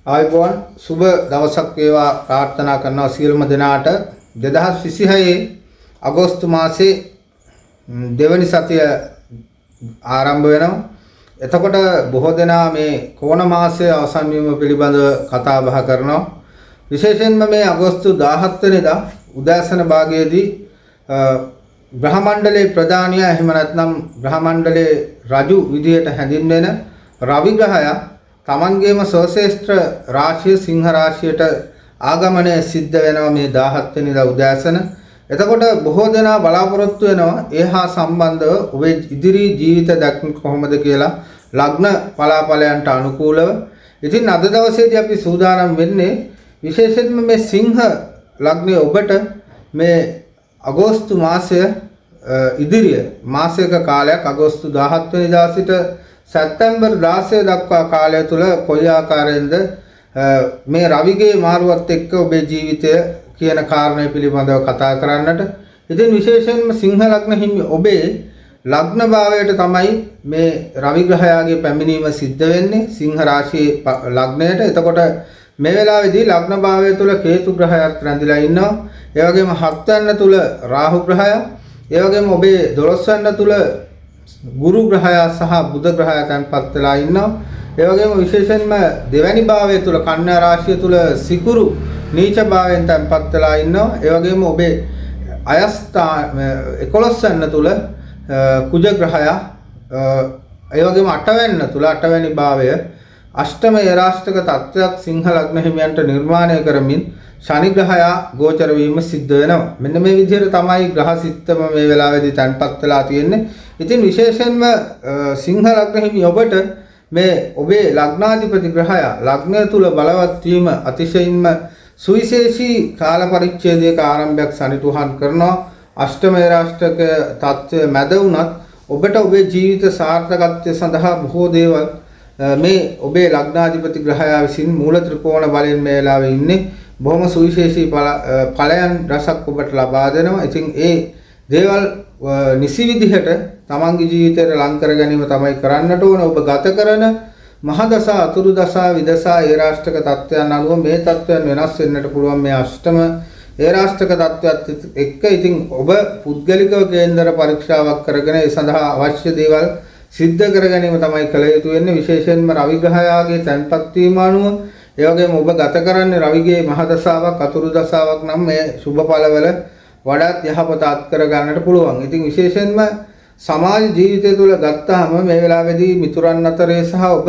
ආයුබෝවන්, සුබ දවසක් වේවා ප්‍රාර්ථනා කරනවා සියලුම දෙනාට. 2026 අගෝස්තු මාසේ දෙවනි සතිය ආරම්භ වෙනවා. එතකොට බොහෝ දෙනා මේ කෝණ මාසය අවසන් වීම පිළිබඳව කතා බහ කරනවා. විශේෂයෙන්ම මේ අගෝස්තු 17 වෙනිදා උදෑසන භාගයේදී ග්‍රහ මණ්ඩලයේ ප්‍රධානියා, එහෙම නැත්නම් ග්‍රහ මණ්ඩලයේ රජු විදිහට හැඳින්වෙන රවි ග්‍රහයා තමන්ගේම ස්වශේෂ්ත්‍ර රාශිය සිංහ රාශියට ආගමනය සිද්ධ වෙනවා මේ 17 වෙනිදා උදෑසන. එතකොට බොහෝ දෙනා බලාපොරොත්තු වෙනවා ඒ හා සම්බන්ධව ඔබේ ඉදිරි ජීවිත දැක්ම කොහොමද කියලා ලග්න පලාඵලයන්ට අනුකූලව. ඉතින් අද දවසේදී අපි සූදානම් වෙන්නේ විශේෂයෙන්ම මේ සිංහ ලග්නයේ ඔබට මේ අගෝස්තු මාසය ඉදිරිය මාසයක කාලයක්, අගෝස්තු 17 වෙනිදා සිට සැප්තැම්බර් 16 දක්වා කාලය තුල කොයි ආකාරයෙන්ද මේ රවිගේ මාරුවත් එක්ක ඔබේ ජීවිතය කියන කාරණය පිළිබඳව කතා කරන්නට. ඉතින් විශේෂයෙන්ම සිංහ ලග්න හිමි ඔබේ ලග්න භාවයට තමයි මේ රවි ග්‍රහයාගේ පැමිණීම සිද්ධ වෙන්නේ සිංහ රාශියේ ලග්නයට. එතකොට මේ වෙලාවේදී ලග්න භාවය තුල කේතු ග්‍රහයාත් රැඳිලා ඉන්නවා. ඒ වගේම හත්වැන්න තුල රාහු ග්‍රහයා, ඒ වගේම ඔබේ 12 වැන්න තුල ගුරු ග්‍රහයා සහ බුධ ග්‍රහයා තැන්පත් වෙලා ඉන්නවා. ඒ වගේම විශේෂයෙන්ම දෙවැනි භාවය තුල කන්‍යා රාශිය තුල සිකුරු නීච භාවයෙන් තැන්පත් වෙලා ඉන්නවා. ඒ වගේම ඔබේ අයස්ථා 11 වැන්න තුල කුජ ග්‍රහයා, ඒ වගේම අටවැන්න තුල අටවැනි භාවය අෂ්ටම ඒරාෂ්ටක තත්ත්වයක් සිංහ ලග්න හිමියන්ට නිර්මාණය කරමින් ශනි ග්‍රහයා ගෝචර වීම සිද්ධ වෙනවා. මෙන්න මේ විදිහට තමයි ග්‍රහ සිත්තම මේ වෙලාවේදී තැන්පත් වෙලා තියෙන්නේ. ඉතින් විශේෂයෙන්ම සිංහ ලග්න හිමි ඔබට මේ ඔබේ ලග්නාධිපති ග්‍රහයා ලග්නය තුල බලවත් වීම අතිශයින්ම සුවිශේෂී කාල පරිච්ඡේදයක ආරම්භයක් සනිටුහන් කරනවා. අෂ්ටම රාෂ්ට්‍රක තත්ත්වය මැද වුණත් ඔබට ඔබේ ජීවිත සාර්ථකත්වය සඳහා බොහෝ දේවල් මේ ඔබේ ලග්නාධිපති ග්‍රහයා විසින් මූල ත්‍රිකෝණ බලයෙන් මේ වෙලාවේ ඉන්නේ. බොහොම සුවිශේෂී ඵලයන් රසක් ඔබට ලබා දෙනවා. ඉතින් ඒ දේවල් නිසි විදිහට තමන්ගේ ජීවිතයට ලං කර ගැනීම තමයි කරන්නට ඕන. ඔබ ගත කරන මහදසා, අතුරු දසා, විදසා, ඒ රාෂ්ට්‍රක තත්ත්වයන් අනුව මේ තත්ත්වයන් වෙනස් වෙන්නට පුළුවන් මේ අෂ්ටම ඒ රාෂ්ට්‍රක තත්ත්වයත් එක්ක. ඉතින් ඔබ පුද්ගලිකව කේන්දර පරීක්ෂාවක් කරගෙන ඒ සඳහා අවශ්‍ය දේවල් සිද්ධ කර ගැනීම තමයි කළ යුතු වෙන්නේ. විශේෂයෙන්ම රවි ග්‍රහයාගේ තැන්පත් වීම අනුව, ඒ වගේම ඔබ ගත කරන්නේ රවිගේ මහදසාවක්, අතුරු දසාවක් නම් මේ සුබ ඵලවල වඩාත් යහපත අත් කර ගන්නට පුළුවන්. ඉතින් විශේෂයෙන්ම සමාජ ජීවිතය තුළ ගත්තාම මේ වෙලාවේදී මිතුරන් අතරේ සහ ඔබ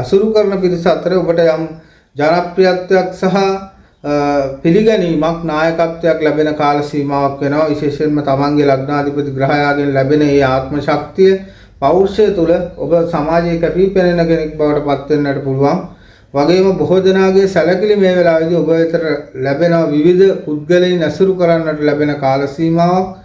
ඇසුරු කරන පිරිස අතරේ ඔබට යම් ජනප්‍රියත්වයක් සහ පිළිගැනීමක්, නායකත්වයක් ලැබෙන කාල සීමාවක් වෙනවා. විශේෂයෙන්ම තමන්ගේ ලග්නාධිපති ග්‍රහයාගෙන් ලැබෙන ඒ ආත්ම ශක්තිය, පෞරුෂය තුළ ඔබ සමාජයේ කැපී පෙනෙන කෙනෙක් බවට පත් වෙන්නට පුළුවන්. වගේම බොහෝ දෙනාගේ සැලකිලි මේ වෙලාවේදී ඔබ වෙතට ලැබෙන විවිධ පුද්ගලයන් ඇසුරු කරන්නට ලැබෙන කාල සීමාවක්.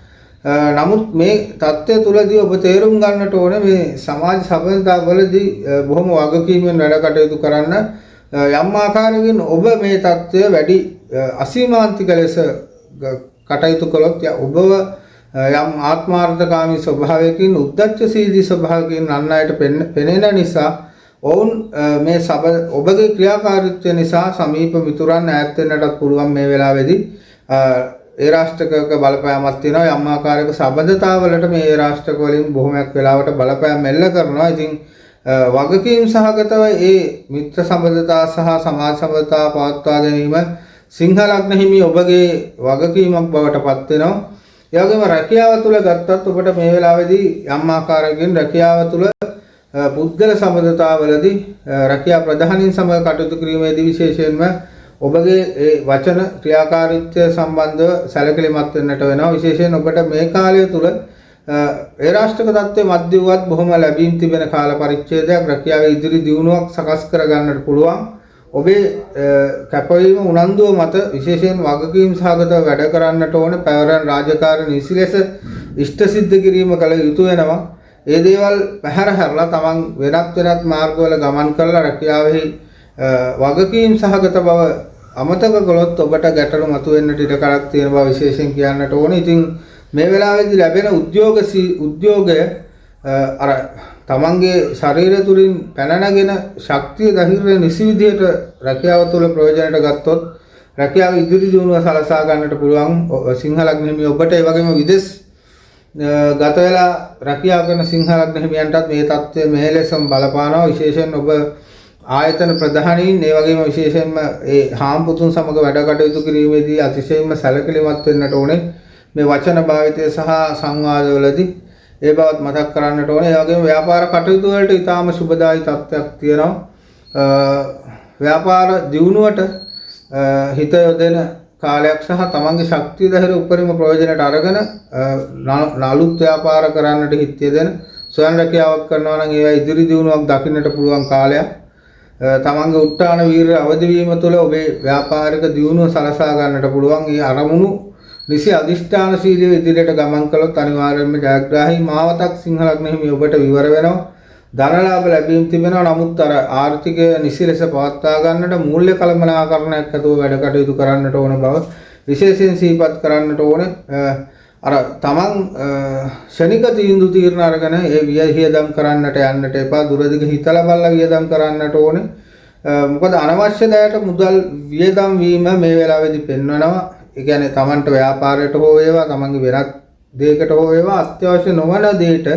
නමුත් මේ තත්ත්වය තුළදී ඔබ තේරුම් ගන්නට ඕනේ මේ සමාජ සබඳතාවලදී බොහොම වගකීමෙන් වැඩ කටයුතු කරන්න. යම් ආකාරයකින් ඔබ මේ තත්ත්වය වැඩි අසීමාන්තික ලෙස කටයුතු කළොත් ඔබව යම් ආත්මාර්ථකාමී ස්වභාවයකින්, උද්දච්චශීලී ස්වභාවයකින් අන් අයට පෙනෙන නිසා ඔවුන් මේ ඔබගේ ක්‍රියාකාරීත්වය නිසා සමීප මිතුරන් ඈත් වෙන්නටත් පුළුවන් මේ වෙලාවේදී. ඒ රාෂ්ට්‍රකක බලපෑමක් තියෙනවා. යම් ආකාරයක සබඳතාවලට මේ ඒ රාෂ්ට්‍රක වලින් බොහොමයක් වෙලාවට බලපෑම් එල්ල කරනවා. ඉතින් වගකීම් සහගතව ඒ මිත්‍ර සබඳතා සහ සමාජ සබඳතා පවත්වා ගැනීම සිංහ ලග්න හිමි ඔබගේ වගකීමක් බවට පත් වෙනවා. ඒ වගේම රැකියාව තුළ ගත්තත් ඔබට මේ වෙලාවේදී යම් ආකාරයකින් රැකියාව තුළ පුද්ගල සබඳතාවලදී රැකියා ප්‍රධානීන් සමග කටයුතු කිරීමේදී විශේෂයෙන්ම ඔබගේ ඒ වචන ක්‍රියාකාරීත්වය සම්බන්ධව සැලකිලිමත් වෙන්නට වෙනවා. විශේෂයෙන් ඔබට මේ කාලය තුළ ඒ රාෂ්ට්‍රක තත්ත්වය මධ්‍ය වුවත් බොහොම ලැබීම් තිබෙන කාල පරිච්ඡේදයක්. රැකියාවේ ඉදිරි දියුණුවක් සකස් කර ගන්නට පුළුවන්. ඔබේ කැපවීම, උනන්දුව මත විශේෂයෙන් වගකීම් සහගතව වැඩ කරන්නට ඕන. පැවරෙන රාජකාරි නිසි ලෙස ඉෂ්ට සිද්ධ කිරීම කළ යුතු වෙනවා. ඒ දේවල් පැහැර හැරලා තමන් වෙනත් වෙනත් මාර්ගවල ගමන් කරලා රැකියාවෙහි වගකීම් සහගත බව අමතක කළොත් ඔබට ගැටලු මතුවෙන්නට ඉඩ කඩක් තියෙන බව විශේෂයෙන් කියන්නට ඕනේ. ඉතින් මේ වෙලාවේදී ලැබෙන උද්‍යෝගය අර තමන්ගේ ශරීරය තුලින් පැන නැගෙන ශක්තිය ධෛර්යය නිසි විදිහට රැකියාව තුළ ප්‍රයෝජනයට ගත්තොත් රැකියාව ඉදිරි දියුණුව සලසා ගන්නට පුළුවන් සිංහ ලග්න හිමි ඔබට. ඒ වගේම විදෙස් ගත වෙලා රැකියාව කරන සිංහ ලග්න හිමියන්ටත් මේ තත්ත්වය මේ ලෙසම බලපානවා. විශේෂයෙන් ඔබ ආයතන ප්‍රධානීන්, ඒ වගේම විශේෂයෙන්ම ඒ හාම්පුතුන් සමග වැඩ කටයුතු කිරීමේදී අතිශයින්ම සැලකිලිමත් වෙන්නට ඕනේ මේ වචන භාවිතය සහ සංවාදවලදී. ඒ බවත් මතක් කරන්නට ඕනේ. ඒ වගේම ව්‍යාපාර කටයුතු වලට ඉතාම සුබදායී තත්ත්වයක් තියෙනවා. ව්‍යාපාර දියුණුවට හිත යොදන කාලයක් සහ තමන්ගේ ශක්තිය ධෛර්ය උපරිම ප්‍රයෝජනයට අරගෙන අලුත් ව්‍යාපාර කරන්නට හිත යොදන, ස්වයං රැකියාවක් කරනවා නම් ඒවා ඉදිරි දියුණුවක් දකින්නට පුළුවන් කාලයක්. තමන්ගේ උත්තාන වීරිය අවදි වීම තුළ ඔබේ ව්‍යාපාරික දියුණුව සලසා ගන්නට පුළුවන්. ඒ අරමුණු නිසි අධිෂ්ඨානශීලීව ඉදිරියට ගමන් කළොත් අනිවාර්යයෙන්ම ජයග්‍රාහී මාවතක් සිංහ ලග්න හිමි ඔබට විවර වෙනවා. ධනලාභ ලැබීම් තිබෙනවා. නමුත් අර ආර්ථිකය නිසි ලෙස පවත්වා ගන්නට මූල්‍ය කළමනාකරණයක් ඇතුව වැඩ කටයුතු කරන්නට ඕන බව විශේෂයෙන් සිහිපත් කරන්නට ඕනේ. අර තමන් ක්ෂණික තීන්දුව තීරණ අරගෙන ඒ වියදම් කරන්නට යන්නට එපා. දුරදිග හිතලා බලලා වියදම් කරන්නට ඕනේ. මොකද අනවශ්‍ය දයට මුදල් වියදම් වීම මේ වෙලාවේදී පෙන්වනවා. ඒ කියන්නේ තමන්ට ව්‍යාපාරයට හෝ වේවා, තමන්ගේ වෙනත් දෙයකට හෝ වේවා, අත්‍යවශ්‍ය නොවන දෙයට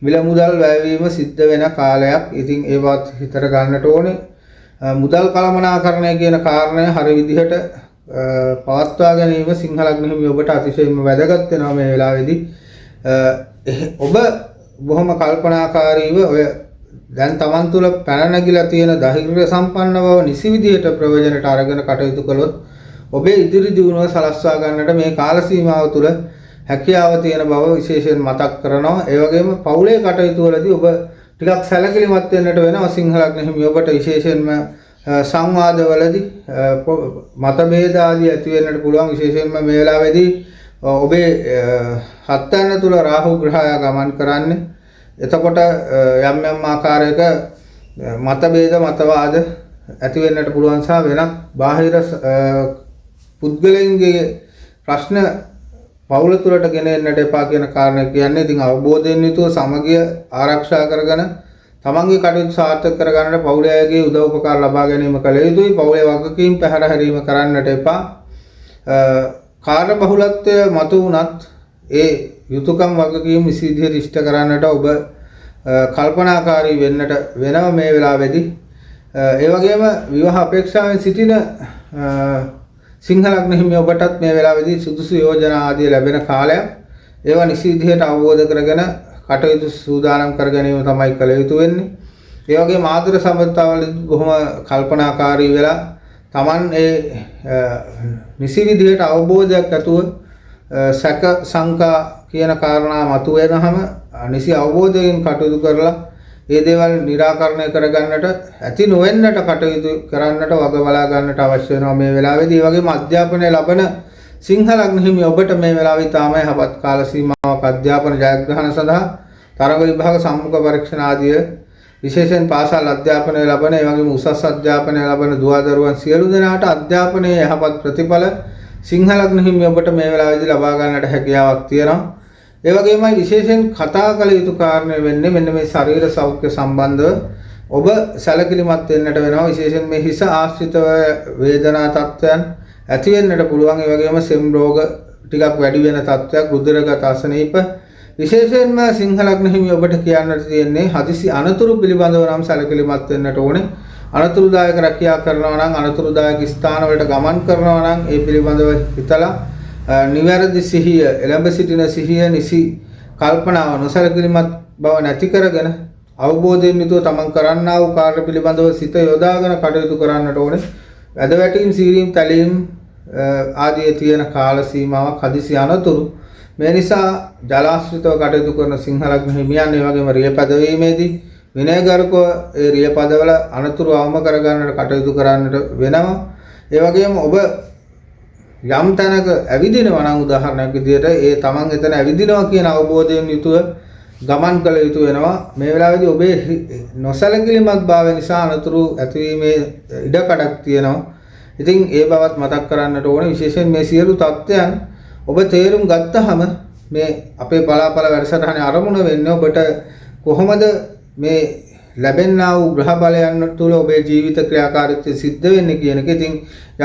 මිල මුදල් වැයවීම සිද්ධ වෙන කාලයක්. ඉතින් ඒවත් හිතට ගන්නට ඕනේ. මුදල් කළමනාකරණය කියන කාරණය හරි විදිහට පවත්වා ගැනීම සිංහ ලග්න හිමි ඔබට අතිශයින්ම වැදගත් වෙනවා මේ වෙලාවේදී. ඔබ බොහොම කල්පනාකාරීව ඔය දැන් තමන් තුළ පැන නැගිලා තියෙන ධෛර්ය සම්පන්න බව නිසි විදිහට ප්‍රයෝජනට අරගෙන කටයුතු කළොත් ඔබේ ඉදිරි දියුණුව සලස්වා ගන්නට මේ කාල සීමාව තුළ හැකියාව තියෙන බව විශේෂයෙන් මතක් කරනවා. ඒ වගේම පවුලේ කටයුතු වලදී ඔබ ටිකක් සැලකිලිමත් වෙන්නට වෙනවා සිංහ ලග්න හිමි ඔබට. විශේෂයෙන්ම සංවාදවලදී මතභේද ආදී ඇති වෙන්නට පුළුවන්. විශේෂයෙන්ම මේ වෙලාවේදී ඔබේ හත්වැන්න තුල රාහු ග්‍රහයා ගමන් කරන්නේ. එතකොට යම් යම් ආකාරයක මතභේද මතවාද ඇති වෙන්නට පුළුවන් සහ වෙනත් බාහිර පුද්ගලයන්ගේ ප්‍රශ්න පවුල තුලට ගෙන එන්නට එපා කියන කාරණය කියන්නේ. ඉතින් අවබෝධයෙන් යුතුව සමගිය ආරක්ෂා කරගෙන තමන්ගේ කටයුතු සාර්ථක කරගන්නට පවුලේ අයගේ උදව් උපකාර ලබා ගැනීම කළ යුතුයි. පවුලේ වගකීම් පැහැර හැරීම කරන්නට එපා. කාර්ය බහුලත්වය මතු වුණත් ඒ යුතුයකම් වගකීම් නිසි විදිහට ඉෂ්ට කරන්නට ඔබ කල්පනාකාරී වෙන්නට වෙනව මේ වෙලාවේදී. ඒ වගේම විවාහ අපේක්ෂාවෙන් සිටින සිංහ ලග්න හිමි ඔබටත් මේ වෙලාවේදී සුදුසු යෝජනා ආදී ලැබෙන කාලයක්. ඒවා නිසි විදිහට අවබෝධ කරගෙන කටයුතු සූදානම් කර ගැනීම තමයි කළ යුතු වෙන්නේ. ඒ වගේම ආදර සම්බන්ධතාවලදී බොහොම කල්පනාකාරී වෙලා Taman ඒ නිසි විදිහට අවබෝධයක් ඇතුව සැක සංකා කියන කාරණා මතුවෙනහම නිසි අවබෝධයෙන් කටයුතු කරලා ඒ දේවල් නිරාකරණය කරගන්නට ඇති නොවෙන්නට කටයුතු කරන්නට වග බලා ගන්නට අවශ්‍ය වෙනවා මේ වෙලාවේදී. ඒ වගේම අධ්‍යාපනය ලබන සිංහ ලග්න හිමි ඔබට මේ වෙලාවේ තාම යහපත් කාල සීමාවක් අධ්‍යාපන ජයග්‍රහණ සඳහා තරඟ විභාග සම්මුඛ පරීක්ෂණ ආදිය විශේෂයෙන් පාසල් අධ්‍යාපනය ලබන, ඒ වගේම උසස් අධ්‍යාපනය ලබන දුවදරුවන් සියලු දෙනාට අධ්‍යාපනයේ යහපත් ප්‍රතිඵල සිංහ ලග්න හිමි ඔබට මේ වෙලාවේදී ලබා ගන්නට හැකියාවක් තියෙනවා. ඒ වගේමයි විශේෂයෙන් කතා කළ යුතු කාරණය වෙන්නේ මෙන්න මේ ශරීර සෞඛ්‍ය සම්බන්ධව ඔබ සැලකිලිමත් වෙන්නට වෙනවා. විශේෂයෙන් මේ හිස ආශ්‍රිතව වේදනා තත්ත්වයන් ඇති වෙන්නට පුළුවන්. ඒ වගේම සෙම් රෝග ටිකක් වැඩි වෙන තත්ත්වයක්, රුධිරගත අසනීප. විශේෂයෙන්ම සිංහ ලග්න හිමි ඔබට කියන්නට තියෙන්නේ හදිසි අනතුරු පිළිබඳව නම් සැලකිලිමත් වෙන්නට ඕනේ. අනතුරුදායක රැකියා කරනවා නම්, අනතුරුදායක ස්ථානවලට ගමන් කරනවා නම් ඒ පිළිබඳව හිතලා නිවැරදි සිහිය, එළඹ සිටින සිහිය, නිසි කල්පනාව, නොසැලකිලිමත් බව නැති කරගෙන අවබෝධයෙන් යුතුව තමන් කරන්නා වූ කාර්ය පිළිබඳව සිත යොදාගෙන කටයුතු කරන්නට ඕනේ. වැද වැටීම්, සීරීම්, තැලීම් ආදී තියෙන කාල සීමාවක් හදිසි අනතුරු. මේ නිසා ජලාශ්‍රිතව කටයුතු කරන සිංහ ලග්න හිමියන් ඒ වගේම රිය පැදවීමේදී විනයගරුකව ඒ රිය පදවල අනතුරු අවම කරගන්නට කටයුතු කරන්නට වෙනවා. ඒ වගේම ඔබ යම් තැනක ඇවිදිනවා නම් උදාහරණයක් විදියට ඒ තමන් එතන ඇවිදිනවා කියන අවබෝධයෙන් යුතුව ගමන් කළ යුතු වෙනවා. මේ වෙලාවේදී ඔබේ නොසැලකිලිමත් භාවය නිසා අනතුරු ඇතිවීමේ ඉඩකඩක් තියෙනවා. ඉතින් ඒ බවත් මතක් කරන්නට ඕනේ. විශේෂයෙන් මේ සියලු තත්ත්වයන් ඔබ තේරුම් ගත්තහම මේ අපේ බලාපල වැඩසටහනේ අරමුණ වෙන්නේ ඔබට කොහොමද මේ ලැබෙන්නා වූ ග්‍රහ බලයන් තුළ ඔබේ ජීවිත ක්‍රියාකාරීත්වය සිද්ධ වෙන්නේ කියන එක. ඉතින්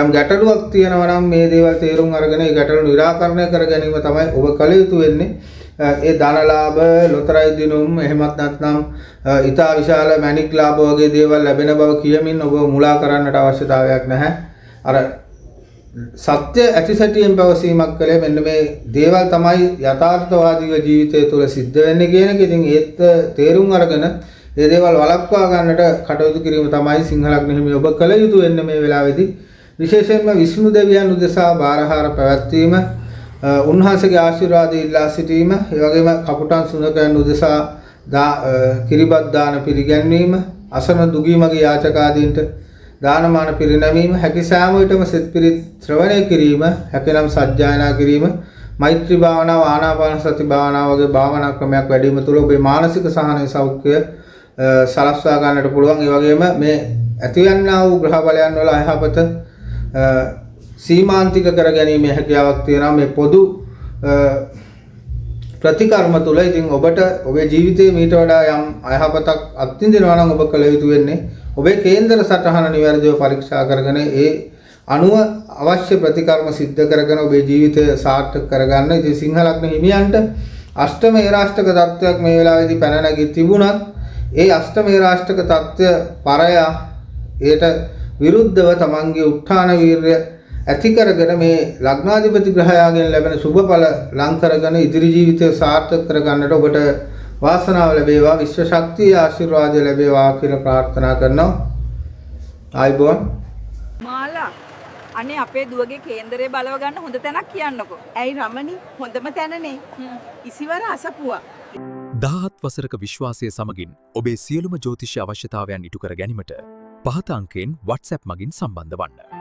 යම් ගැටලුවක් තියෙනවා නම් මේ දේවල් තේරුම් අරගෙන ඒ ගැටලු නිරාකරණය කර ගැනීම තමයි ඔබ කළ යුතු වෙන්නේ. ඒ ධන ලාභ, ලොතරැයි දිනුම්, එහෙමත් නැත්නම් ඉතා විශාල මැණික් ලාභ වගේ දේවල් ලැබෙන බව කියමින් ඔබ මුලා කරන්නට අවශ්‍යතාවයක් නැහැ. අර සත්‍ය ඇතිසැටියෙන් පැවසීමක් කළේ මෙන්න මේ දේවල් තමයි යථාර්ථවාදීව ජීවිතය තුළ සිද්ධ වෙන්නේ කියන එක. ඉතින් ඒත් තේරුම් අරගෙන ඒ දේවල් වළක්වා ගන්නට කටයුතු කිරීම තමයි සිංහ ලග්න හිමි ඔබ කළ යුතු වෙන්නේ මේ වෙලාවේදී. විශේෂයෙන්ම විෂ්ණු දෙවියන් උදෙසා බාරහාර පැවැත්වීම, උන්වහන්සේගේ ආශිර්වාද ඉල්ලා සිටීම, ඒ වගේම කපුටන් සුනඛයන් උදෙසා කිරිබත් දාන පිළිගැන්වීම, අසන දුගී මගී යාචකාදීන්ට දානමාන පිරිනැමීම, හැකි සෑම විටම සෙත් පිරිත් ශ්‍රවණය කිරීම, හැකිනම් සජ්ජායනා කිරීම, මෛත්‍රී භාවනාව, ආනාපාන සති භාවනාව වගේ භාවනා ක්‍රමයක් වැඩිම තුළ ඔබේ මානසික සහනය සෞඛ්‍ය සලස්වා ගන්නට පුළුවන්. ඒ වගේම මේ ඇතිවන්නා වූ ග්‍රහ බලයන් වල අයහපත සීමාන්තික කර ගැනීමේ හැකියාවක් තියෙනවා මේ පොදු ප්‍රතිකර්ම තුළ. ඉතින් ඔබට ඔබේ ජීවිතයේ මීට වඩා යම් අයහපතක් අත්විඳිනවා නම් ඔබ කළ යුතු වෙන්නේ ඔබේ කේන්දර සටහන නිවැරදිව පරීක්ෂා කරගෙන ඒ අනුව අවශ්‍ය ප්‍රතිකර්ම සිද්ධ කරගෙන ඔබේ ජීවිතය සාර්ථක කරගන්න. ඉතින් සිංහ ලග්න හිමියන්ට අෂ්ටම ඒරාෂ්ටක තත්ත්වයක් මේ වෙලාවේදී පැන නැගී තිබුණත් ඒ අෂ්ටම ඒරාෂ්ටක තත්ත්වය පරයා ඒට විරුද්ධව තමන්ගේ උත්ථාන වීර්ය ඇති කරගෙන මේ ලග්නාධිපති ග්‍රහයාගෙන් ලැබෙන සුභ ඵල ලං කරගෙන ඉදිරි ජීවිතය සාර්ථක කරගන්නට ඔබට වාසනාව ලැබේවා, විශ්ව ශක්තිය ආශිර්වාදය ලැබේවා කියලා ප්‍රාර්ථනා කරනවා. ආයුබෝවන්. මාලා, අනේ අපේ දුවගේ කේන්දරේ බලව ගන්න හොඳ තැනක් කියන්නකෝ. ඇයි රමණි, හොඳම තැනනේ. ඉසිවර අසපුවා. 17 වසරක විශ්වාසය සමගින් ඔබේ සියලුම ජ්‍යොතිෂ අවශ්‍යතාවයන් ඉටු කර ගැනීමට පහත අංකයෙන් WhatsApp මගින් සම්බන්ධ වන්න.